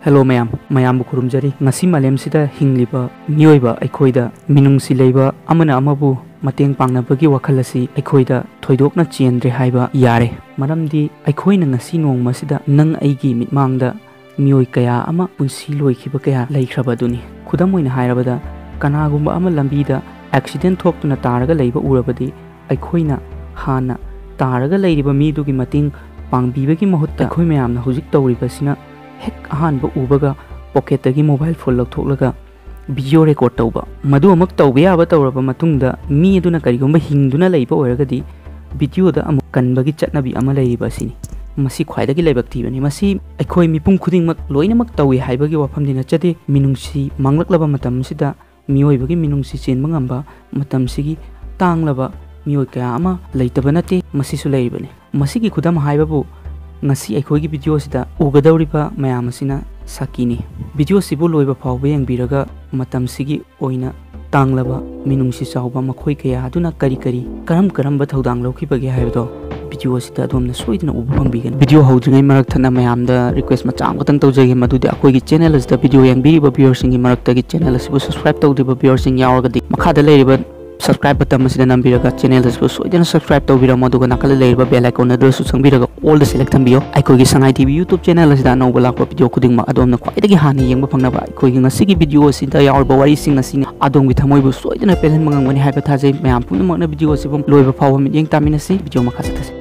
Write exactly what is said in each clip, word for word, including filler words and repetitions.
Hello ꯃꯌꯥꯝ, ꯃꯌꯥꯝꯕꯨ ꯈꯨꯔꯨꯝꯖꯔꯤ꯫ ꯉꯁꯤ ꯃꯥꯂꯦꯝꯁꯤꯗ ꯍꯤꯡꯂꯤꯕ ꯃꯤꯑꯣꯏꯕ ꯑꯩꯈꯣꯏꯗ ꯃꯤꯅꯨꯡꯁꯤ ꯂꯩꯕ ꯑꯃꯅ ꯑꯃꯕꯨ ꯃꯇꯦꯡ ꯄꯥꯡꯅꯕꯒꯤ ꯋꯥꯈꯜ ꯑꯁꯤ ꯑꯩꯈꯣꯏꯗ ꯊꯣꯏꯗꯣꯛꯅ ꯆꯦꯟꯗ꯭ꯔꯦ ꯍꯥꯏꯕ ꯌꯥꯔꯦ꯫ ꯃꯔꯝꯗꯤ ꯑꯩꯈꯣꯏꯅ ꯉꯁꯤ ꯅꯣꯡꯃꯁꯤꯗ ꯅꯪ ꯑꯩꯒꯤ ꯃꯤꯠꯃꯥꯡꯗ ꯃꯤꯑꯣꯏ ꯀꯌꯥ ꯑꯃ ꯄꯨꯟꯁꯤ ꯂꯣꯏꯈꯤꯕ ꯀꯌꯥ ꯂꯩꯈ꯭ꯔꯕ ꯑꯗꯨꯅꯤ꯫ ꯈꯨꯗꯝ ꯑꯣꯏꯅ ꯍꯥꯏꯔꯕꯗ, ꯀꯅꯥꯒꯨꯝꯕ ꯑꯃ ꯂꯝꯕꯤꯗ ꯑꯦꯛꯁꯤꯗꯦꯟ ꯊꯣꯛꯇꯨꯅ ꯇꯥꯔꯒ ꯂꯩꯕ ꯎꯔꯕꯗꯤ, ꯑꯩꯈꯣꯏꯅ ꯍꯥꯟꯅ ꯇꯥꯔꯒ ꯂꯩꯔꯤꯕ ꯃꯤꯗꯨꯒꯤ ꯃꯇꯦꯡ ꯄꯥꯡꯕꯤꯕꯒꯤ ꯃꯍꯨꯠꯇ, ꯑꯩꯈꯣꯏ ꯃꯌꯥꯝꯅ ꯍꯧꯖꯤꯛ ꯇꯧꯔꯤꯕꯁꯤꯅ, ꯍꯦꯛ ꯑꯍꯥꯟꯕ ꯎꯕꯒ ꯄꯣꯀꯦꯠꯇꯒꯤ ꯃꯣꯕꯥꯏꯜ ꯐꯣꯟ ꯂꯧꯊꯣꯛꯂꯒ ꯚꯤꯗꯤꯑꯣ ꯔꯦꯀꯣꯔꯗ ꯇꯧꯕ꯫ ꯃꯗꯨ ꯑꯃꯨꯛ ꯇꯧꯕ ꯌꯥꯕ ꯇꯧꯔꯕ ꯃꯇꯨꯡꯗ, ꯃꯤ ꯑꯗꯨꯅ ꯀꯔꯤꯒꯨꯝꯕ ꯍꯤꯡꯗꯨꯅ ꯂꯩꯕ ꯑꯣꯏꯔꯒꯗꯤ, ꯚꯤꯗꯤꯑꯣꯗ ꯑꯃꯨꯛ ꯀꯟꯕꯒꯤ ꯆꯠꯅꯕꯤ ꯑꯃ ꯂꯩꯔꯤꯕ ꯑꯁꯤꯅꯤ꯫ ꯃꯁꯤ ꯈ꯭ꯋꯥꯏꯗꯒꯤ ꯂꯥꯏꯕꯛ ꯊꯤꯕꯅꯤ꯫ ꯃꯁꯤ ꯑꯩꯈꯣꯏ ꯃꯤꯄꯨꯝ ꯈꯨꯗꯤꯡꯃꯛ ꯂꯣꯏꯅꯃꯛ ꯇꯧꯏ ꯍꯥꯏꯕꯒꯤ ꯋꯥꯐꯝꯗꯤ ꯅꯠꯆꯗꯦ꯫ ꯃꯤꯅꯨꯡꯁꯤ ꯃꯥꯡꯂꯛꯂꯕ ꯃꯇꯝꯁꯤꯗ ꯃꯤꯑꯣꯏꯕꯒꯤ ꯃꯤꯅꯨꯡꯁꯤ ꯆꯦꯟꯕ ꯉꯝꯕ ꯃꯇꯝꯁꯤꯒꯤ ꯇꯥꯡꯂꯕ ꯃꯤꯑꯣꯏ ꯀꯌꯥ ꯑꯃ ꯂꯩꯇꯕ ꯅꯠꯇꯦ, ꯃꯁꯤꯁꯨ ꯂꯩꯔꯤꯕꯅꯤ꯫ ꯃꯁꯤꯒꯤ ꯈꯨꯗꯝ ꯍꯥꯏꯕꯕꯨ ꯉꯁꯤ ꯑꯩꯈꯣꯏꯒꯤ ꯚꯤꯗꯤꯑꯣꯁꯤꯗ ꯎꯒꯗꯧꯔꯤꯕ ꯃꯌꯥꯝ ꯑꯁꯤꯅ ꯁꯥꯈꯤꯅꯤ꯫ ꯚꯤꯗꯤꯑꯣꯁꯤꯕꯨ ꯂꯣꯏꯕ ꯐꯥꯎꯕ ꯌꯦꯡꯕꯤꯔꯒ ꯃꯇꯝꯁꯤꯒꯤ ꯑꯣꯏꯅ ꯇꯥꯡꯂꯕ ꯃꯤꯅꯨꯡꯁꯤ ꯆꯥꯎꯕ ꯃꯈꯣꯏ ꯀꯌꯥ ꯑꯗꯨꯅ ꯀꯔꯤ ꯀꯔꯤ, ꯀꯔꯝ ꯀꯔꯝꯕ ꯊꯧꯗꯥꯡ ꯂꯧꯈꯤꯕꯒꯦ ꯍꯥꯏꯕꯗꯣ ꯚꯤꯗꯤꯑꯣ ꯑꯁꯤꯗ ꯑꯗꯣꯝꯅ ꯁꯣꯏꯗꯅ ꯎꯕ ꯐꯪꯕꯤꯒꯅꯤ꯫ ꯚꯤꯗꯤꯑꯣ ꯍꯧꯗ꯭ꯔꯤꯉꯩ ꯃꯔꯛ ꯊꯠꯅ ꯃꯌꯥꯝꯗ ꯔꯤꯀ꯭ꯋꯦꯁ ꯃꯆꯥ ꯑꯃꯈꯛꯇꯪ ꯇꯧꯖꯒꯦ, ꯃꯗꯨꯗꯤ ꯑꯩꯈꯣꯏꯒꯤ ꯆꯦꯅꯦꯜ ꯑꯁꯤꯗ ꯚꯤꯗꯤꯑꯣ ꯌꯦꯡꯕꯤꯔꯤꯕ ꯚꯤꯌꯨꯋꯔꯁꯤꯡꯒꯤ ꯃꯔꯛꯇꯒꯤ ꯆꯦꯅꯦꯜ ꯑꯁꯤꯕꯨ ꯁꯕꯁꯀ꯭ꯔꯥꯏꯕ ꯇꯧꯗ꯭ꯔꯤꯕ ꯚꯤꯌꯨꯋꯔꯁꯤꯡ ꯌꯥꯎꯔꯒꯗꯤ ꯃꯈꯥꯗ ꯂꯩꯔꯤꯕ ꯁꯕꯁꯀ꯭ꯔꯥꯏꯕ ꯕꯇꯟ ꯑꯁꯤꯗ ꯅꯝꯕꯤꯔꯒ ꯆꯦꯅꯦꯜ ꯑꯁꯤꯕꯨ ꯁꯣꯏꯗꯅ ꯁꯕꯁꯀ꯭ꯔꯥꯏꯕ ꯇꯧꯕꯤꯔꯝꯃꯣ, ꯑꯗꯨꯒ ꯅꯥꯀꯜꯗ ꯂꯩꯔꯤꯕ ꯕꯦꯜ ꯑꯥꯏꯀꯣꯟ ꯑꯗꯨꯗꯁꯨ ꯆꯪꯕꯤꯔꯒ ꯑꯣꯜꯗ ꯁꯦꯂꯦꯛ ꯊꯝꯕꯤꯌꯨ꯫ ꯑꯩꯈꯣꯏꯒꯤ ꯁꯉꯥꯏ ꯇꯤ ꯚꯤ ꯌꯨꯇ꯭ꯌꯨꯕ ꯆꯦꯅꯦꯜ ꯑꯁꯤꯗ ꯑꯅꯧꯕ ꯂꯥꯛꯄ ꯚꯤꯗꯤꯑꯣ ꯈꯨꯗꯤꯡꯃꯛ ꯑꯗꯣꯝꯅ ꯈ꯭ꯋꯥꯏꯗꯒꯤ ꯍꯥꯟꯅ ꯌꯦꯡꯕ ꯐꯪꯅꯕ ꯑꯩꯈꯣꯏꯒꯤ ꯉꯁꯤꯒꯤ ꯚꯤꯗꯤꯑꯣ ꯑꯁꯤꯗ ꯌꯥꯎꯔꯤꯕ ꯋꯥꯔꯤꯁꯤꯡ ꯑꯁꯤꯅ ꯑꯗꯣꯝꯒꯤ ꯊꯃꯣꯏꯕꯨ ꯁꯣꯏꯗꯅ ꯄꯦꯜꯍꯟꯕ ꯉꯝꯒꯅꯤ ꯍꯥꯏꯕ ꯊꯥꯖꯩ꯫ ꯃꯌꯥꯝ ꯄꯨꯝꯅꯃꯛꯅ ꯚꯤꯗꯤꯑꯣ ꯑꯁꯤꯕꯨ ꯂꯣꯏꯕ ꯐꯥꯎꯕ ꯃꯤꯠꯌꯦꯡ ꯇꯥꯃꯤꯟꯅꯁꯤ꯫ ꯚꯤꯗꯤꯑꯣ ꯃꯈꯥ ꯆꯠꯊꯁꯤ꯫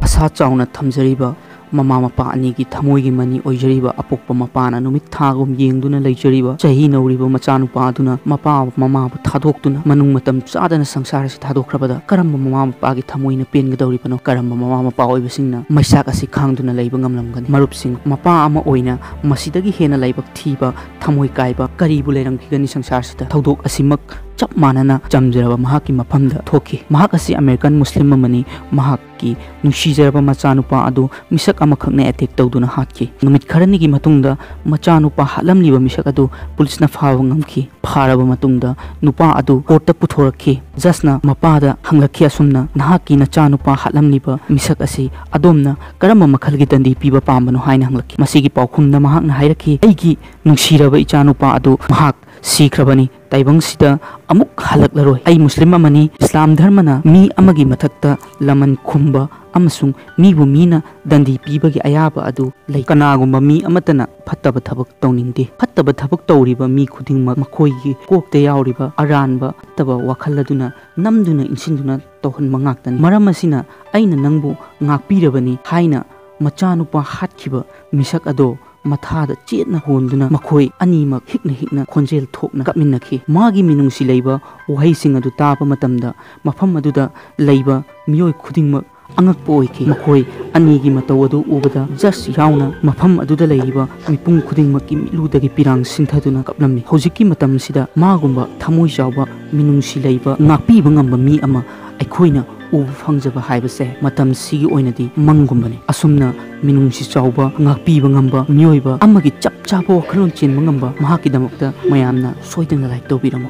ꯑꯁꯥ ꯆꯥꯎꯅ ꯊꯝꯖꯔꯤꯕ, ꯃꯃꯥ ꯃꯄꯥ ꯑꯅꯤꯒꯤ ꯊꯃꯣꯏꯒꯤ ꯃꯅꯤ ꯑꯣꯏꯖꯔꯤꯕ ꯑꯄꯣꯛꯄ ꯃꯄꯥꯅ ꯅꯨꯃꯤꯠ ꯊꯥꯒꯨꯝ ꯌꯦꯡꯗꯨꯅ ꯂꯩꯖꯔꯤꯕ, ꯆꯍꯤ ꯅꯧꯔꯤꯕ ꯃꯆꯥꯅꯨꯄꯥ ꯑꯗꯨꯅ ꯃꯄꯥ ꯃꯃꯥꯕꯨ ꯊꯥꯗꯣꯛꯇꯨꯅ ꯃꯅꯨꯡ ꯃꯇꯝ ꯆꯥꯗꯅ ꯁꯪꯁꯥꯔ ꯑꯁꯤ ꯊꯥꯗꯣꯛꯈ꯭ꯔꯕꯗ ꯀꯔꯝꯕ ꯃꯃꯥ ꯃꯄꯥꯒꯤ ꯊꯃꯣꯏꯅ ꯄꯦꯟꯒꯗꯧꯔꯤꯕꯅꯣ? ꯀꯔꯝꯕ ꯃꯃꯥ ꯃꯄꯥ ꯑꯣꯏꯕꯁꯤꯡꯅ ꯃꯩꯁꯥꯛ ꯑꯁꯤ ꯈꯥꯡꯗꯨꯅ ꯂꯩꯕ ꯉꯝꯂꯝꯒꯅꯤ? ꯃꯔꯨꯞꯁꯤꯡ, ꯃꯄꯥ ꯑꯃ ꯑꯣꯏꯅ ꯃꯁꯤꯗꯒꯤ ꯍꯦꯟꯅ ꯂꯥꯏꯕꯛ ꯊꯤꯕ, ꯊꯃꯣꯏ ꯀꯥꯏꯕ ꯀꯔꯤꯕꯨ ꯂꯩꯔꯝꯈꯤꯒꯅꯤ ꯁꯪꯁꯥꯔꯁꯤꯗ? ꯊꯧꯗꯣꯛ ꯑꯁꯤꯃꯛ ꯆꯞ ꯃꯥꯟꯅꯅ ꯆꯝꯖꯔꯕ ꯃꯍꯥꯛꯀꯤ ꯃꯐꯝꯗ ꯊꯣꯛꯈꯤ꯫ ꯃꯍꯥꯛ ꯑꯁꯤ ꯑꯃꯦꯔꯤꯀꯟ ꯃꯨꯁꯂꯤꯝ ꯑꯃꯅꯤ꯫ ꯃꯍꯥꯛ ꯀꯤ ꯅꯨꯡꯁꯤꯖꯔꯕ ꯃꯆꯥꯅꯨꯄꯥ ꯑꯗꯨ ꯃꯤꯁꯛ ꯑꯃꯈꯛꯅ ꯑꯦꯇꯦꯛ ꯇꯧꯗꯨꯅ ꯍꯥꯠꯈꯤ꯫ ꯅꯨꯃꯤꯠ ꯈꯔꯅꯤꯒꯤ ꯃꯇꯨꯡꯗ ꯃꯆꯥꯅꯨꯄꯥ ꯍꯥꯠꯂꯝꯂꯤꯕ ꯃꯤꯁꯛ ꯑꯗꯨ ꯄꯨꯂꯤꯁꯅ ꯐꯥꯕ ꯉꯝꯈꯤ꯫ ꯐꯥꯔꯕ ꯃꯇꯨꯡꯗ ꯅꯨꯄꯥ ꯑꯗꯨ ꯀꯣꯔꯠꯇ ꯄꯨꯊꯣꯔꯛꯈꯤ꯫ ꯖꯖꯅ ꯃꯄꯥꯗ ꯍꯪꯂꯛꯈꯤ ꯑꯁꯨꯝꯅ, "ꯅꯍꯥꯛꯀꯤ ꯅꯆꯥꯅꯨꯄꯥ ꯍꯥꯠꯂꯝꯂꯤꯕ ꯃꯤꯁꯛ ꯑꯁꯤ ꯑꯗꯣꯝꯅ ꯀꯔꯝꯕ ꯃꯈꯜꯒꯤ ꯗꯟꯗꯤ ꯄꯤꯕ ꯄꯥꯝꯕꯅꯣ?" ꯍꯥꯏꯅ ꯍꯪꯂꯛꯈꯤ꯫ ꯃꯁꯤꯒꯤ ꯄꯥꯎꯈꯨꯝꯗ ꯃꯍꯥꯛꯅ ꯍꯥꯏꯔꯛꯈꯤ, "ꯑꯩꯒꯤ ꯅꯨꯡꯁꯤꯔꯕ ꯏꯆꯥꯅꯨꯄꯥ ꯑꯗꯨ ꯃꯍꯥꯛ ꯁꯤꯈ꯭ꯔꯕꯅꯤ꯫ ꯇꯥꯏꯕꯪꯁꯤꯗ ꯑꯃꯨꯛ ꯍꯜꯂꯛꯂꯔꯣꯏ꯫ ꯑꯩ ꯃꯨꯁꯂꯤꯝ ꯑꯃꯅꯤ꯫ ꯏꯁꯂꯥꯝ ꯙꯔꯃꯅ ꯃꯤ ꯑꯃꯒꯤ ꯃꯊꯛꯇ ꯂꯃꯟ ꯈꯨꯝꯕ ꯑꯃꯁꯨꯡ ꯃꯤꯕꯨ ꯃꯤꯅ ꯗꯟꯗꯤ ꯄꯤꯕꯒꯤ ꯑꯌꯥꯕ ꯑꯗꯨ ꯂꯩ꯫ ꯀꯅꯥꯒꯨꯝꯕ ꯃꯤ ꯑꯃꯠꯇꯅ ꯐꯠꯇꯕ ꯊꯕꯛ ꯇꯧꯅꯤꯡꯗꯦ꯫ ꯐꯠꯇꯕ ꯊꯕꯛ ꯇꯧꯔꯤꯕ ꯃꯤ ꯈꯨꯗꯤꯡꯃꯛ ꯃꯈꯣꯏꯒꯤ ꯀꯣꯛꯇ ꯌꯥꯎꯔꯤꯕ ꯑꯔꯥꯟꯕ ꯐꯠꯇꯕ ꯋꯥꯈꯜ ꯑꯗꯨꯅ ꯅꯝꯗꯨꯅ ꯏꯟꯁꯤꯟꯗꯨꯅ ꯇꯧꯍꯟꯕ ꯉꯥꯛꯇꯅꯤ꯫ ꯃꯔꯝ ꯑꯁꯤꯅ ꯑꯩꯅ ꯅꯪꯕꯨ ꯉꯥꯛꯄꯤꯔꯕꯅꯤ" ꯍꯥꯏꯅ ꯃꯆꯥꯅꯨꯄꯥ ꯍꯥꯠꯈꯤꯕ ꯃꯤꯁꯛ ꯑꯗꯣ ꯃꯊꯥꯗ ꯆꯦꯠꯅ ꯍꯣꯟꯗꯨꯅ ꯃꯈꯣꯏ ꯑꯅꯤꯃꯛ ꯍꯤꯛꯅ ꯍꯤꯛꯅ ꯈꯣꯟꯖꯦꯜ ꯊꯣꯛꯅ ꯀꯞꯃꯤꯟꯅꯈꯤ꯫ ꯃꯥꯒꯤ ꯃꯤꯅꯨꯡꯁꯤ ꯂꯩꯕ ꯋꯥꯍꯩꯁꯤꯡ ꯑꯗꯨ ꯇꯥꯕ ꯃꯇꯝꯗ ꯃꯐꯝ ꯑꯗꯨꯗ ꯂꯩꯕ ꯃꯤꯑꯣꯏ ꯈꯨꯗꯤꯡꯃꯛ ꯑꯉꯛꯄ ꯑꯣꯏꯈꯤ꯫ ꯃꯈꯣꯏ ꯑꯅꯤꯒꯤ ꯃꯇꯧ ꯑꯗꯨ ꯎꯕꯗ ꯖꯖ ꯌꯥꯎꯅ ꯃꯐꯝ ꯑꯗꯨꯗ ꯂꯩꯔꯤꯕ ꯃꯤꯄꯨꯝ ꯈꯨꯗꯤꯡꯃꯛꯀꯤ ꯃꯤꯠꯂꯨꯗꯒꯤ ꯄꯤꯔꯥꯡ ꯁꯤꯟꯊꯗꯨꯅ ꯀꯞꯂꯝꯃꯤ꯫ ꯍꯧꯖꯤꯛꯀꯤ ꯃꯇꯝꯁꯤꯗ ꯃꯥꯒꯨꯝꯕ ꯊꯃꯣꯏ ꯆꯥꯎꯕ, ꯃꯤꯅꯨꯡꯁꯤ ꯂꯩꯕ, ꯉꯥꯛꯄꯤꯕ ꯉꯝꯕ ꯃꯤ ꯑꯃ ꯑꯩꯈꯣꯏꯅ ꯎꯕ ꯐꯪꯖꯕ ꯍꯥꯏꯕꯁꯦ ꯃꯇꯝꯁꯤꯒꯤ ꯑꯣꯏꯅꯗꯤ ꯃꯪꯒꯨꯝꯕꯅꯤ꯫ ꯑꯁꯨꯝꯅ ꯃꯤꯅꯨꯡꯁꯤ ꯆꯥꯎꯕ, ꯉꯥꯛꯄꯤꯕ ꯉꯝꯕ ꯃꯤꯑꯣꯏꯕ ꯑꯃꯒꯤ ꯆꯞ ꯆꯥꯕ ꯋꯥꯈꯜꯂꯣꯟ ꯆꯦꯟꯕ ꯉꯝꯕ ꯃꯍꯥꯛꯀꯤꯗꯃꯛꯇ ꯃꯌꯥꯝꯅ ꯁꯣꯏꯗꯅ ꯂꯥꯏꯛ ꯇꯧꯕꯤꯔꯝꯃꯨ꯫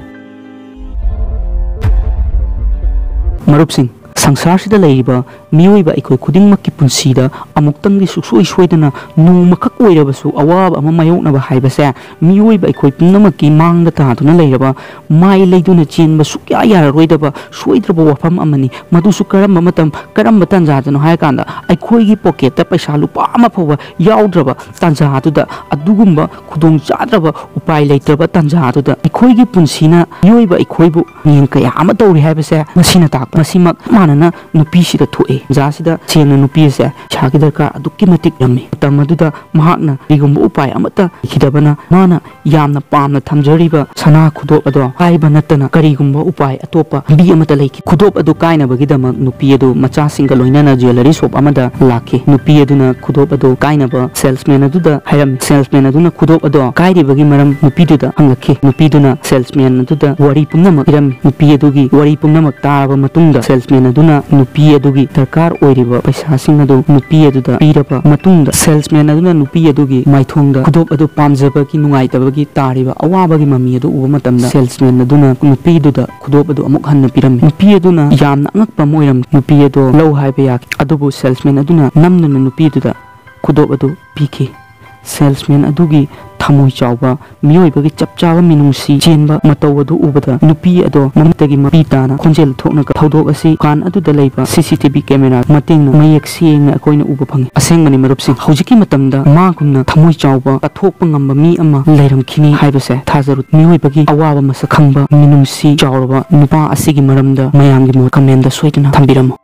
ꯃꯔꯨꯞꯁꯤꯡ, ꯁꯪꯁꯥꯔꯁꯤꯗ ꯂꯩꯔꯤꯕ ꯃꯤꯑꯣꯏꯕ ꯑꯩꯈꯣꯏ ꯈꯨꯗꯤꯡꯃꯛꯀꯤ ꯄꯨꯟꯁꯤꯗ ꯑꯃꯨꯛꯇꯪꯗꯤ ꯁꯨꯡꯁꯣꯏ ꯁꯣꯏꯗꯅ ꯅꯣꯡꯃꯈꯛ ꯑꯣꯏꯔꯕꯁꯨ ꯑꯋꯥꯕ ꯑꯃ ꯃꯥꯌꯣꯛꯅꯕ ꯍꯥꯏꯕꯁꯦ ꯃꯤꯑꯣꯏꯕ ꯑꯩꯈꯣꯏ ꯄꯨꯝꯅꯃꯛꯀꯤ ꯃꯥꯡꯗ ꯇꯥꯗꯨꯅ ꯂꯩꯔꯕ, ꯃꯥꯏ ꯂꯩꯗꯨꯅ ꯆꯦꯟꯕ ꯁꯨꯛꯌꯥ ꯌꯥꯔꯔꯣꯏꯗꯕ ꯁꯣꯏꯗ꯭ꯔꯕ ꯋꯥꯐꯝ ꯑꯃꯅꯤ꯫ ꯃꯗꯨꯁꯨ ꯀꯔꯝꯕ ꯃꯇꯝ, ꯀꯔꯝꯕ ꯇꯥꯟꯖꯥꯗꯅꯣ ꯍꯥꯏꯔꯀꯥꯟꯗ ꯑꯩꯈꯣꯏꯒꯤ ꯄꯣꯀꯦꯠꯇ ꯄꯩꯁꯥ ꯂꯨꯄꯥ ꯑꯃ ꯐꯥꯎꯕ ꯌꯥꯎꯗ꯭ꯔꯕ ꯇꯥꯟꯖꯥꯗꯨꯗ, ꯑꯗꯨꯒꯨꯝꯕ ꯈꯨꯗꯣꯡ ꯆꯥꯗ꯭ꯔꯕ, ꯎꯄꯥꯏ ꯂꯩꯇ꯭ꯔꯕ ꯇꯥꯟꯖꯥꯗꯨꯗ ꯑꯩꯈꯣꯏꯒꯤ ꯄꯨꯟꯁꯤꯅ ꯃꯤꯑꯣꯏꯕ ꯑꯩꯈꯣꯏꯕꯨ ꯃꯤꯠꯌꯦꯡ ꯀꯌꯥ ꯑꯃ ꯇꯧꯔꯤ ꯍꯥꯏꯕꯁꯦ ꯃꯁꯤꯅ ꯇꯥꯛꯄ꯫ ꯃꯁꯤꯃꯛ ꯃꯥꯟꯅꯅ ꯅꯨꯄꯤꯁꯤꯗ ꯊꯣꯛꯑꯦ꯫ ꯇꯥꯟꯖꯥꯁꯤꯗ ꯁꯦꯟꯅ ꯅꯨꯄꯤ ꯑꯁꯦ ꯄꯩꯁꯥꯒꯤ ꯗꯔꯀꯥꯔ ꯑꯗꯨꯛꯀꯤ ꯃꯇꯤꯛ ꯂꯩꯔꯝꯃꯤ꯫ ꯃꯇꯝ ꯑꯗꯨꯗ ꯃꯍꯥꯛꯅ ꯀꯔꯤꯒꯨꯝꯕ ꯎꯄꯥꯏ ꯑꯃꯠꯇ ꯂꯩꯈꯤꯗꯕꯅ ꯃꯥꯅ ꯌꯥꯝꯅ ꯄꯥꯝꯅ ꯊꯝꯖꯔꯤꯕ ꯁꯅꯥ ꯈꯨꯗꯣꯞ ꯑꯗꯣ ꯀꯥꯏꯕ ꯅꯠꯇꯅ ꯀꯔꯤꯒꯨꯝꯕ ꯎꯄꯥꯏ ꯑꯇꯣꯞꯄ ꯂꯝꯕꯤ ꯑꯃꯠꯇ ꯂꯩꯈꯤ꯫ ꯈꯨꯗꯣꯞ ꯑꯗꯨ ꯀꯥꯏꯅꯕꯒꯤꯗꯃꯛ ꯅꯨꯄꯤ ꯑꯗꯨ ꯃꯆꯥꯁꯤꯡꯒ ꯂꯣꯏꯅꯅ ꯖ꯭ꯋꯦꯂꯔꯤ ꯁꯣꯞ ꯑꯃꯗ ꯂꯥꯛꯈꯤ꯫ ꯅꯨꯄꯤ ꯑꯗꯨꯅ ꯈꯨꯗꯣꯞ ꯑꯗꯨ ꯀꯥꯏꯅꯕ ꯁꯦꯜꯁꯃꯦꯟ ꯑꯗꯨꯗ ꯍꯥꯏꯔꯝꯃꯤ꯫ ꯁꯦꯜꯁꯃꯦꯟ ꯑꯗꯨꯅ ꯈꯨꯗꯣꯞ ꯑꯗꯣ ꯀꯥꯏꯔꯤꯕꯒꯤ ꯃꯔꯝ ꯅꯨꯄꯤꯗꯨꯗ ꯍꯪꯂꯛꯈꯤ꯫ ꯅꯨꯄꯤꯗꯨꯅ ꯁꯦꯜꯁꯃꯦꯟ ꯑꯗꯨꯗ ꯋꯥꯔꯤ ꯄꯨꯝꯅꯃꯛ ꯂꯤꯔꯝꯃꯤ꯫ ꯅꯨꯄꯤ ꯑꯗꯨꯒꯤ ꯋꯥꯔꯤ ꯄꯨꯝꯅꯃꯛ ꯇꯥꯔꯕ ꯃꯇꯨꯡꯗ ꯁꯦꯜꯁꯃꯦꯟ ꯑꯗꯨꯅ ꯅꯨꯄꯤ ꯑꯗꯨꯒꯤ ꯗꯔꯀꯥꯔ ꯑꯣꯏꯔꯤꯕ ꯄꯩꯁꯥꯁꯤꯡ ꯑꯗꯨ ꯅꯨꯄꯤ ꯑꯗꯨꯗ ꯄꯤꯔꯕ ꯃꯇꯨꯡꯗ, salesman ꯑꯗꯨꯅ ꯅꯨꯄꯤ ꯑꯗꯨꯒꯤ ꯃꯥꯏꯊꯣꯡꯗ ꯈꯨꯗꯣꯞ ꯑꯗꯨ ꯄꯥꯝꯖꯕꯒꯤ ꯅꯨꯡꯉꯥꯏꯇꯕꯒꯤ ꯇꯥꯔꯤꯕ ꯑꯋꯥꯕꯒꯤ ꯃꯃꯤ ꯑꯗꯨ ꯎꯕ ꯃꯇꯝꯗ, salesman ꯑꯗꯨꯅ ꯅꯨꯄꯤꯗꯨꯗ ꯈꯨꯗꯣꯞ ꯑꯗꯨ ꯑꯃꯨꯛ ꯍꯟꯅ ꯄꯤꯔꯝꯃꯤ꯫ ꯅꯨꯄꯤ ꯑꯗꯨꯅ ꯌꯥꯝꯅ ꯑꯉꯛꯄ ꯑꯃ ꯑꯣꯏꯔꯝꯃꯤ꯫ ꯅꯨꯄꯤ ꯑꯗꯣ ꯂꯧ ꯍꯥꯏꯕ ꯌꯥꯈꯤ, ꯑꯗꯨꯕꯨ salesman ꯑꯗꯨꯅ ꯅꯝꯗꯨꯅ ꯅꯨꯄꯤꯗꯨꯗ ꯈꯨꯗꯣꯞ ꯑꯗꯨ ꯄꯤꯈꯤ꯫ Salesman ꯑꯗꯨꯒꯤ ꯊꯃꯣꯏ ꯆꯥꯎꯕ, ꯃꯤꯑꯣꯏꯕꯒꯤ ꯆꯞ ꯆꯥꯕ ꯃꯤꯅꯨꯡꯁꯤ ꯆꯦꯟꯕ ꯃꯇꯧ ꯑꯗꯨ ꯎꯕꯗ, ꯅꯨꯄꯤ ꯑꯗꯣ ꯃꯃꯤꯠꯇꯒꯤ ꯃꯄꯤ ꯇꯥꯅ ꯈꯣꯟꯖꯦꯜ ꯊꯣꯛꯅ ꯊꯧꯗꯣꯛ ꯑꯁꯤ ꯗꯨꯀꯥꯟ ꯑꯗꯨꯗ ꯂꯩꯕ C C T V camera ꯃꯇꯦꯡꯅ ꯃꯌꯦꯛ ꯁꯦꯡꯅ ꯑꯩꯈꯣꯏꯅ ꯎꯕ ꯐꯪꯉꯤ꯫ ꯑꯁꯦꯡꯕꯅꯤ ꯃꯔꯨꯞꯁꯤꯡ, ꯍꯧꯖꯤꯛꯀꯤ ꯃꯇꯝꯗ ꯃꯥꯒꯨꯝꯅ ꯊꯃꯣꯏ ꯆꯥꯎꯕ, ꯀꯠꯊꯣꯛꯄ ꯉꯝꯕ ꯃꯤ ꯑꯃ ꯂꯩꯔꯝꯈꯤꯅꯤ ꯍꯥꯏꯕꯁꯦ ꯊꯥꯖꯔꯨ꯫ ꯃꯤꯑꯣꯏꯕꯒꯤ ꯑꯋꯥꯕ ꯃꯁꯛ ꯈꯪꯕ, ꯃꯤꯅꯨꯡꯁꯤ ꯆꯥꯎꯔꯕ ꯅꯨꯄꯥ ꯑꯁꯤꯒꯤ ꯃꯔꯝꯗ ꯃꯌꯥꯝꯒꯤ ꯃꯣꯠ comment ꯁꯣꯏꯗꯅ ꯊꯝꯕꯤꯔꯝꯃꯨ꯫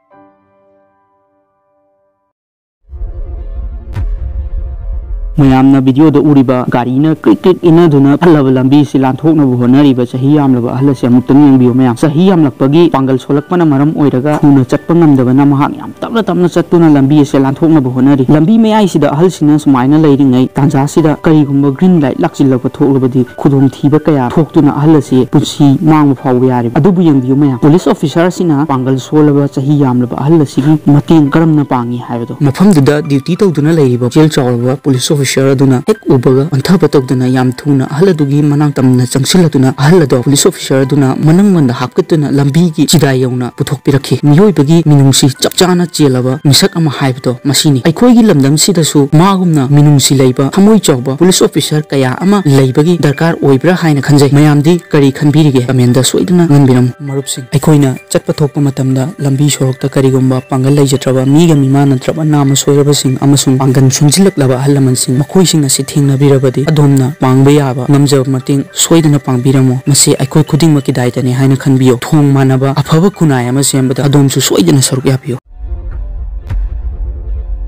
ꯃꯌꯥꯝꯅ video ꯗ ꯎꯔꯤꯕ ꯒꯥꯔꯤꯅ ꯀ꯭ꯔꯤꯛ ꯀ꯭ꯔꯤꯛ ꯏꯟꯅꯗꯨꯅ ꯐꯠꯂꯕ ꯂꯝꯕꯤ ꯑꯁꯤ ꯂꯥꯟꯊꯣꯛꯅꯕ ꯍꯣꯠꯅꯔꯤꯕ ꯆꯍꯤ ꯌꯥꯝꯂꯕ ꯑꯍꯜ ꯑꯁꯤ ꯑꯃꯨꯛꯇꯪ ꯌꯦꯡꯕꯤꯌꯨ ꯃꯌꯥꯝ꯫ ꯆꯍꯤ ꯌꯥꯝꯂꯛꯄꯒꯤ ꯄꯥꯡꯒꯜ ꯁꯣꯜꯂꯛꯄꯅ ꯃꯔꯝ ꯑꯣꯏꯔꯒ ꯊꯨꯅ ꯆꯠꯄ ꯉꯝꯗꯕꯅ ꯃꯍꯥꯛ ꯌꯥꯝ ꯇꯞꯅ ꯇꯞꯅ ꯆꯠꯇꯨꯅ ꯂꯝꯕꯤ ꯑꯁꯤ ꯂꯥꯟꯊꯣꯛꯅꯕ ꯍꯣꯠꯅꯔꯤ꯫ ꯂꯝꯕꯤ ꯃꯌꯥꯏꯁꯤꯗ ꯑꯍꯜꯁꯤꯅ ꯁꯨꯃꯥꯏꯅ ꯂꯩꯔꯤꯉꯩ ꯇꯥꯟꯖꯥꯁꯤꯗ ꯀꯔꯤꯒꯨꯝꯕ green light ꯂꯥꯛꯁꯤꯜꯂꯛꯄ ꯊꯣꯛꯂꯕꯗꯤ ꯈꯨꯗꯣꯡꯊꯤꯕ ꯀꯌꯥ ꯊꯣꯛꯇꯨꯅ ꯑꯍꯜ ꯑꯁꯤ ꯄꯨꯟꯁꯤ ꯃꯥꯡꯕ ꯐꯥꯎꯕ ꯌꯥꯔꯤꯕ꯫ ꯑꯗꯨꯕꯨ ꯌꯦꯡꯕꯤꯌꯨ ꯃꯌꯥꯝ, police officer ꯑꯁꯤꯅ ꯄꯥꯡꯒꯜ ꯁꯣꯜꯂꯕ ꯆꯍꯤ ꯌꯥꯝꯂꯕ ꯑꯍꯜ ꯑꯁꯤꯒꯤ ꯃꯇꯦꯡ ꯀꯔꯝꯅ ꯄꯥꯡꯉꯤ ꯍꯥꯏꯕꯗꯣ꯫ ꯃꯐꯝꯗꯨꯗ duty ꯇꯧꯗꯨꯅ ꯂꯩꯔꯤꯕ ꯄꯨꯛꯆꯦꯜ ꯆꯥꯎꯔꯕ police officer ꯑꯗꯨꯅ ꯍꯦꯛ ꯎꯕꯒ ꯑꯣꯟꯊꯕ ꯇꯧꯗꯅ ꯌꯥꯝ ꯊꯨꯅ ꯑꯍꯜ ꯑꯗꯨꯒꯤ ꯃꯅꯥꯛ ꯇꯝꯅ ꯆꯪꯁꯤꯜꯂꯗꯨꯅ ꯑꯍꯜ ꯑꯗꯣ police officer ꯑꯗꯨꯅ ꯃꯅꯪꯒꯟꯗ ꯍꯥꯞꯀꯠꯇꯨꯅ ꯂꯝꯕꯤꯒꯤ ꯆꯤꯗꯥꯏ ꯌꯧꯅ ꯄꯨꯊꯣꯛꯄꯤꯔꯛꯈꯤ꯫ ꯃꯤꯑꯣꯏꯕꯒꯤ ꯃꯤꯅꯨꯡꯁꯤ ꯆꯞ ꯆꯥꯅ ꯆꯦꯜꯂꯕ ꯃꯤꯁꯛ ꯑꯃ ꯍꯥꯏꯕꯗꯣ ꯃꯁꯤꯅꯤ꯫ ꯑꯩꯈꯣꯏꯒꯤ ꯂꯝꯗꯝꯁꯤꯗꯁꯨ ꯃꯥꯒꯨꯝꯅ ꯃꯤꯅꯨꯡꯁꯤ ꯂꯩꯕ, ꯊꯃꯣꯏ ꯆꯥꯎꯕ police officer ꯀꯌꯥ ꯑꯃ ꯂꯩꯕꯒꯤ ꯗꯔꯀꯥꯔ ꯑꯣꯏꯕ꯭ꯔꯥ ꯍꯥꯏꯅ ꯈꯟꯖꯩ꯫ ꯃꯌꯥꯝꯗꯤ ꯀꯔꯤ ꯈꯟꯕꯤꯔꯤꯒꯦ? Comment ꯁꯣꯏꯗꯅ ꯉꯥꯡꯕꯤꯔꯝꯃꯨ꯫ ꯃꯔꯨꯞꯁꯤꯡ, ꯑꯩꯈꯣꯏꯅ ꯆꯠꯄ ꯊꯣꯛꯄ ꯃꯇꯝꯗ ꯂꯝꯕꯤ ꯁꯣꯔꯣꯛꯇ ꯀꯔꯤꯒꯨꯝꯕ ꯄꯥꯡꯒꯜ ꯂꯩꯖꯗ꯭ꯔꯕ, ꯃꯤꯒ ꯃꯤꯃꯥꯟꯅꯗ꯭ꯔꯕ, ꯅꯥꯃ ꯁꯣꯏꯔꯕꯁꯤꯡ ꯑꯃꯁꯨꯡ ꯄꯥꯡꯒꯜ ꯁꯣꯟꯖꯤꯜꯂꯛꯂꯕ ꯑꯍꯜ ꯂꯃꯟꯁꯤꯡ, ꯃꯈꯣꯏꯁꯤꯡ ꯑꯁꯤ ꯊꯦꯡꯅꯕꯤꯔꯕꯗꯤ ꯑꯗꯣꯝꯅ ꯄꯥꯡꯕ ꯌꯥꯕ ꯉꯝꯖꯕ ꯃꯇꯦꯡ ꯁꯣꯏꯗꯅ ꯄꯥꯡꯕꯤꯔꯝꯃꯨ꯫ ꯃꯁꯤ ꯑꯩꯈꯣꯏ ꯈꯨꯗꯤꯡꯃꯛꯀꯤ ꯗꯥꯏꯇꯅꯤ ꯍꯥꯏꯅ ꯈꯟꯕꯤꯌꯨ꯫ ꯊꯣꯡ ꯃꯥꯟꯅꯕ ꯑꯐꯕ ꯈꯨꯟꯅꯥꯏ ꯑꯃ ꯁꯦꯝꯕꯗ ꯑꯗꯣꯝꯁꯨ ꯁꯣꯏꯗꯅ ꯁꯔꯨꯛ ꯌꯥꯕꯤꯌꯨ꯫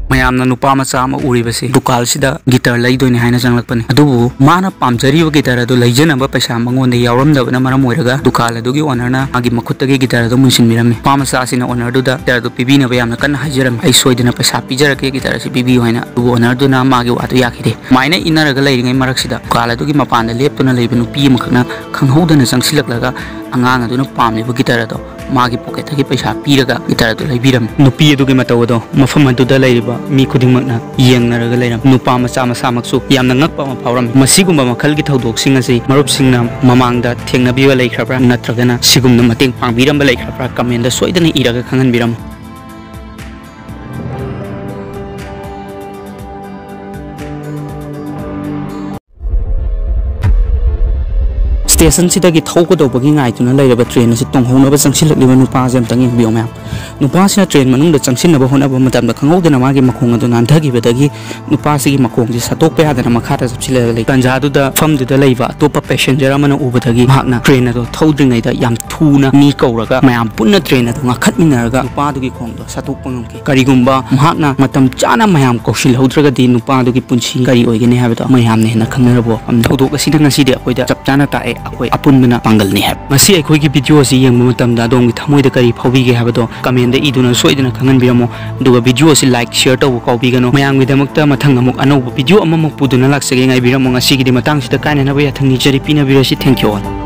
ꯃꯌꯥꯝꯅ ꯅꯨꯄꯥ ꯃꯆꯥ ꯑꯃ ꯎꯔꯤꯕꯁꯤ ꯗꯨꯀꯥꯟꯁꯤꯗ guitar ꯂꯩꯗꯣꯏꯅꯤ ꯍꯥꯏꯅ ꯆꯪꯂꯛꯄꯅꯤ꯫ ꯑꯗꯨꯕꯨ ꯃꯥꯅ ꯄꯥꯝꯖꯔꯤꯕ guitar ꯑꯗꯨ ꯂꯩꯖꯅꯕ ꯄꯩꯁꯥ ꯃꯉꯣꯟꯗ ꯌꯥꯎꯔꯝꯗꯕꯅ ꯃꯔꯝ ꯑꯣꯏꯔꯒ ꯗꯨꯀꯥꯟ ꯑꯗꯨꯒꯤ owner ꯅ ꯃꯥꯒꯤ ꯃꯈꯨꯠꯇꯒꯤ guitar ꯑꯗꯨ ꯃꯨꯟꯁꯤꯟꯕꯤꯔꯝꯃꯤ꯫ ꯅꯨꯄꯥ ꯃꯆꯥ ꯑꯁꯤꯅ owner ꯗꯨꯗ guitar ꯑꯗꯨ ꯄꯤꯕꯤꯅꯕ ꯌꯥꯝꯅ ꯀꯟꯅ ꯍꯥꯏꯖꯔꯝꯃꯤ꯫ "ꯑꯩ ꯁꯣꯏꯗꯅ ꯄꯩꯁꯥ ꯄꯤꯖꯔꯛꯀꯦ, guitar ꯑꯁꯤ ꯄꯤꯕꯤꯌꯨ" ꯍꯥꯏꯅ꯫ ꯑꯗꯨꯕꯨ owner ꯗꯨꯅ ꯃꯥꯒꯤ ꯋꯥꯗꯨ ꯌꯥꯈꯤꯗꯦ꯫ ꯁꯨꯃꯥꯏꯅ ꯏꯟꯅꯔꯒ ꯂꯩꯔꯤꯉꯩ ꯃꯔꯛꯁꯤꯗ ꯗꯨꯀꯥꯟ ꯑꯗꯨꯒꯤ ꯃꯄꯥꯟꯗ ꯂꯦꯞꯇꯨꯅ ꯂꯩꯕ ꯅꯨꯄꯤ ꯑꯃꯈꯛꯅ ꯈꯪꯍꯧꯗꯅ ꯆꯪꯁꯤꯜꯂꯛꯂꯒ ꯑꯉꯥꯡ ꯑꯗꯨꯅ ꯄꯥꯝꯂꯤꯕ guitar ꯑꯗꯣ ꯃꯥꯒꯤ ꯄꯣꯀꯦꯠꯇꯒꯤ ꯄꯩꯁꯥ ꯄꯤꯔꯒ ꯒꯤꯇꯔ ꯑꯗꯨ ꯂꯩꯕꯤꯔꯝꯃꯤ꯫ ꯅꯨꯄꯤ ꯑꯗꯨꯒꯤ ꯃꯇꯧ ꯑꯗꯣ ꯃꯐꯝ ꯑꯗꯨꯗ ꯂꯩꯔꯤꯕ ꯃꯤ ꯈꯨꯗꯤꯡꯃꯛꯅ ꯌꯦꯡꯅꯔꯒ ꯂꯩꯔꯝꯃꯤ꯫ ꯅꯨꯄꯥ ꯃꯆꯥ ꯃꯁꯥꯃꯛꯁꯨ ꯌꯥꯝꯅ ꯉꯛꯄ ꯑꯃ ꯐꯥꯎꯔꯝꯃꯤ꯫ ꯃꯁꯤꯒꯨꯝꯕ ꯃꯈꯜꯒꯤ ꯊꯧꯗꯣꯛꯁꯤꯡ ꯑꯁꯤ ꯃꯔꯨꯞꯁꯤꯡꯅ ꯃꯃꯥꯡꯗ ꯊꯦꯡꯅꯕꯤꯕ ꯂꯩꯈ꯭ꯔꯕ꯭ꯔꯥ, ꯅꯠꯇ꯭ꯔꯒꯅ ꯁꯤꯒꯨꯝꯅ ꯃꯇꯦꯡ ꯄꯥꯡꯕꯤꯔꯝꯕ ꯂꯩꯈ꯭ꯔꯕ꯭ꯔꯥ? ꯀꯃꯦꯟꯗ ꯁꯣꯏꯗꯅ ꯏꯔꯒ ꯈꯪꯍꯟꯕꯤꯔꯝꯃꯨ꯫ ꯁ꯭ꯇꯦꯁꯟꯁꯤꯗꯒꯤ ꯊꯧꯒꯗꯧꯕꯒꯤ ꯉꯥꯏꯗꯨꯅ ꯂꯩꯔꯕ ꯇ꯭ꯔꯦꯟ ꯑꯁꯤ ꯇꯣꯡꯍꯧꯅꯕ ꯆꯪꯁꯤꯜꯂꯛꯂꯤꯕ ꯅꯨꯄꯥꯁꯦ ꯑꯝꯇꯪ ꯌꯦꯡꯕꯤꯌꯨ ꯃꯌꯥꯝ꯫ ꯅꯨꯄꯥꯁꯤꯅ ꯇ꯭ꯔꯦꯟ ꯃꯅꯨꯡꯗ ꯆꯪꯁꯤꯟꯅꯕ ꯍꯣꯠꯅꯕ ꯃꯇꯝꯗ ꯈꯪꯍꯧꯗꯅ ꯃꯥꯒꯤ ꯃꯈꯣꯡ ꯑꯗꯨ ꯅꯥꯟꯊꯈꯤꯕꯗꯒꯤ ꯅꯨꯄꯥꯁꯤꯒꯤ ꯃꯈꯣꯡꯁꯦ ꯁꯠꯇꯣꯛꯄ ꯌꯥꯗꯅ ꯃꯈꯥꯗ ꯆꯞꯁꯤꯜꯂꯒ ꯂꯩ꯫ ꯇꯥꯟꯖꯥꯗꯨꯗ ꯃꯐꯝꯗꯨꯗ ꯂꯩꯕ ꯑꯇꯣꯞꯄ ꯄꯦꯁꯦꯟꯖꯔ ꯑꯃꯅ ꯎꯕꯗꯒꯤ ꯃꯍꯥꯛꯅ ꯇ꯭ꯔꯦꯟ ꯑꯗꯨ ꯊꯧꯗ꯭ꯔꯤꯉꯩꯗ ꯌꯥꯝ ꯊꯨꯅ ꯃꯤ ꯀꯧꯔꯒ ꯃꯌꯥꯝ ꯄꯨꯟꯅ ꯇ꯭ꯔꯦꯟ ꯑꯗꯨ ꯉꯥꯈꯠꯃꯤꯟꯅꯔꯒ ꯅꯨꯄꯥꯗꯨꯒꯤ ꯈꯣꯡꯗꯣ ꯁꯠꯇꯣꯛꯄ ꯉꯝꯈꯤ꯫ ꯀꯔꯤꯒꯨꯝꯕ ꯃꯍꯥꯛꯅ ꯃꯇꯝ ꯆꯥꯅ ꯃꯌꯥꯝ ꯀꯧꯁꯤꯜꯍꯧꯗ꯭ꯔꯒꯗꯤ ꯅꯨꯄꯥꯗꯨꯒꯤ ꯄꯨꯟꯁꯤ ꯀꯔꯤ ꯑꯣꯏꯒꯅꯤ ꯍꯥꯏꯕꯗꯣ ꯃꯌꯥꯝꯅ ꯍꯦꯟꯅ ꯈꯪꯅꯔꯕ ꯋꯥꯐꯝꯅꯤ꯫ ꯊꯧꯗꯣꯛ ꯑꯁꯤꯅ ꯉꯁꯤꯗꯤ ꯑꯩꯈꯣꯏꯗ ꯆꯞ ꯆꯥꯅ ꯇꯥꯛꯑꯦ, ꯑꯩꯈꯣꯏ ꯑꯄꯨꯟꯕꯅ ꯄꯥꯡꯒꯜꯅꯤ ꯍꯥꯏꯕ꯫ ꯃꯁꯤ ꯑꯩꯈꯣꯏꯒꯤ ꯚꯤꯗꯤꯑꯣ ꯑꯁꯤ ꯌꯦꯡꯕ ꯃꯇꯝꯗ ꯑꯗꯣꯝꯒꯤ ꯊꯃꯣꯏꯗ ꯀꯔꯤ ꯐꯥꯎꯕꯤꯒꯦ ꯍꯥꯏꯕꯗꯣ ꯀꯃꯦꯟꯗ ꯏꯗꯨꯅ ꯁꯣꯏꯗꯅ ꯈꯪꯍꯟꯕꯤꯔꯝꯃꯣ꯫ ꯑꯗꯨꯒ ꯚꯤꯗꯤꯑꯣ ꯑꯁꯤ ꯂꯥꯏꯛ, ꯁꯤꯌꯔ ꯇꯧꯕ ꯀꯥꯎꯕꯤꯒꯅꯨ꯫ ꯃꯌꯥꯝꯒꯤꯗꯃꯛꯇ ꯃꯊꯪ ꯑꯃꯨꯛ ꯑꯅꯧꯕ ꯚꯤꯗꯤꯑꯣ ꯑꯃꯃꯨꯛ ꯄꯨꯗꯨꯅ ꯂꯥꯛꯆꯒꯦ, ꯉꯥꯏꯕꯤꯔꯝꯃꯣ꯫ ꯉꯁꯤꯒꯤꯗꯤ ꯃꯇꯥꯡꯁꯤꯗ ꯀꯥꯏꯅꯅꯕ ꯌꯥꯊꯪ ꯅꯤꯖꯔꯤ꯫ ꯄꯤꯅꯕꯤꯔꯁꯤ꯫ Thank you all꯫